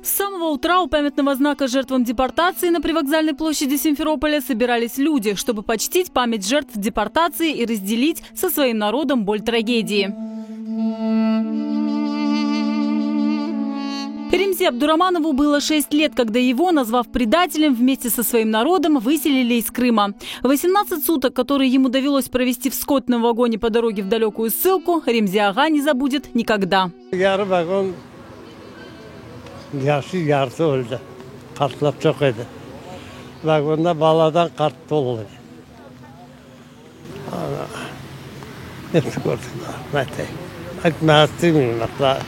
С самого утра у памятного знака жертвам депортации на привокзальной площади Симферополя собирались люди, чтобы почтить память жертв депортации и разделить со своим народом боль трагедии. Ремзи Абдураманову было 6 лет, когда его, назвав предателем, вместе со своим народом выселили из Крыма. 18 суток, которые ему довелось провести в скотном вагоне по дороге в далекую ссылку, Ремзи Ага не забудет никогда. Yarı vagon yaşı yarısı öldi. Qartlar çoq edi. Vagonda baladan qart tolu edi. Ana, hepsi kördik, ne aytayım. Aytmağa istemeyim asla.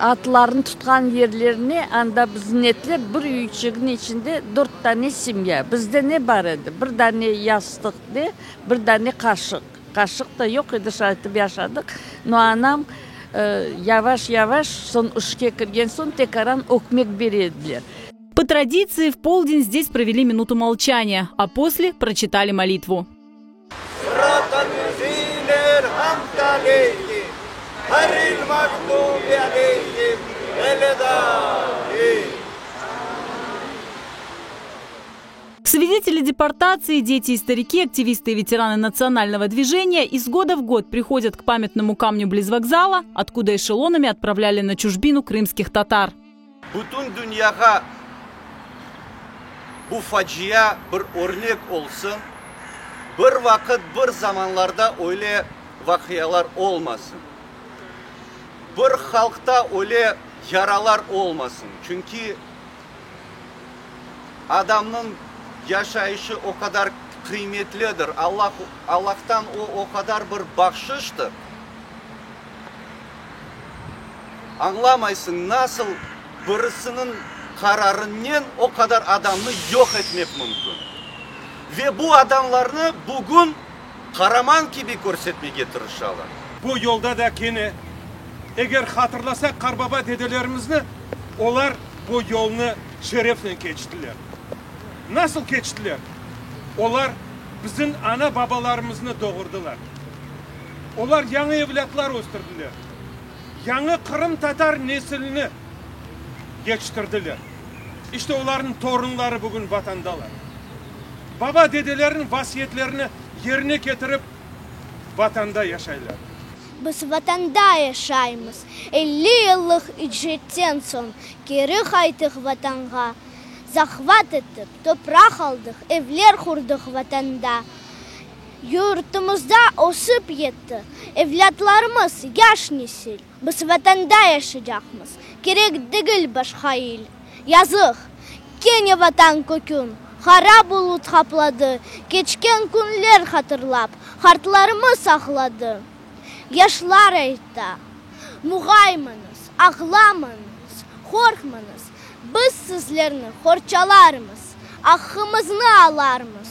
Atlarnı tutqan yerlerine, anda bizni ettiler, bir üyçigniñ içinde dört dane semya. Bizde ne bar edi? Bir dane yastıq de, bir dane qaşıq. Qaşıq da yoq edi, şay etip yaşadıq. No, anam yavaş-yavaş, soñ işke kirgen soñ, tekaran ögmek bere ediler. По традиции, в полдень здесь провели минуту молчания, а после прочитали молитву. Свидетели депортации, дети и старики, активисты и ветераны национального движения из года в год приходят к памятному камню близ вокзала, откуда эшелонами отправляли на чужбину крымских татар. Bütün dünyağa bu facia bir örnek olsun, bir vaqıt, bir zamanlarda öyle vaqialar olmasın. Bir halqta öyle yaralar olmasın. Çünki adamnıñ yaşayışı o qadar qıymetlidir, Allah, Allahtan o, o qadar bir bahşıştır. Añlamaysıñ, nasıl birisiniñ qararınen o qadar adamnı yoq etmek mümkün. Ve bu adamlarnı bugün qaraman kibi körsetmege tırışalar. Bu yolda da kene, eger hatırlasaq qarbaba-dedelerimizni, olar bu yolnı şerefnen keçtiler. Nasıl keçtiler? Olar bizim ana-babalarımıznı doğurdılar. Olar yañı evlâtlar östürdiler, yañı qırımtatar nesilini yetiştirdiler. İşte olarnıñ torunları bugün Vatandalar. Baba-dedeleriniñ vasiyetlerini yerine ketirip, Vatanda yaşaylar. Biz Vatanda yaşaymız. 50 yıllıq icretten soñ keri qaytıq Vatanğa. Zahvat etip, topraq aldıq, evler qurdıq Vatanda. Yurtumızda ösip yetti evlâtlarımız, yaş nesil. Biz Vatanda yaşaycaqmız, kerek degil başqa il. Yazıq, kene Vatan kökün qara bulut qapladı, Keçken künler hatırlap, qartlarımız ağladı. Yaşlar ayta, Muğaymañız, ağlamañız, qorqmañız, biz sizlerni qorçalarmız, aqqımıznı alarmız.